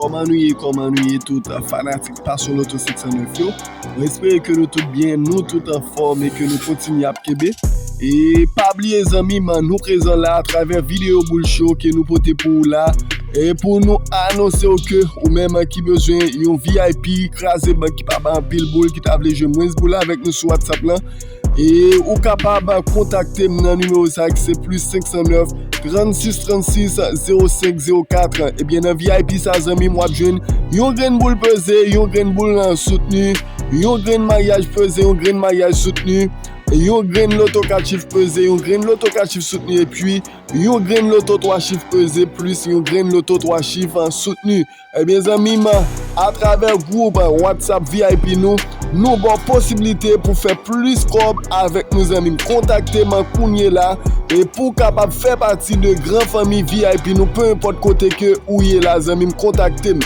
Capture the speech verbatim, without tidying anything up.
Kòman nou ye, kòman nou ye tout fanatik Passion Lotto senk san nèf yo? Mwen espere ke nou tout byen, nou tout anfòm e ke nou kontinye ap kenbe. E pa bliye zanmi m, nou prezan la atravè videyo Boul Show ke nou pote pou ou la. E pou nou anonse w ke ou menm ki bezwen yon V I P, kraze bank ki pa bay anpil boul, ki ta vle jwe mwens boul avèk nou sou WhatsApp lan, e ou kapab kontakte m nan nimewo sa ki se plis senk san nèf, trannsis trannsis, zewo senk zewo kat. Ebyen, nan V I P sa, zanmi m, w ap jwenn yon grenn boul peze, yon grenn boul, ah, soutni, yon grenn maryaj peze, yon grenn maryaj soutni, yon grenn loto kat chif peze, yon grenn loto kat chif soutni, epi yon grenn loto twa chif peze, plis yon grenn loto twa chif, ah, soutni. Ebyen, zanmi m, atravè gwoup WhatsApp V I P nou, nou ba w posiblite pou fè plis kòb avèk nou, zanmi m. Kontakte m kounye la e pou w kapab fè pati de gran fanmi V I P nou, pe enpòt kote ke ou ye la, zanmi m, kontakte m.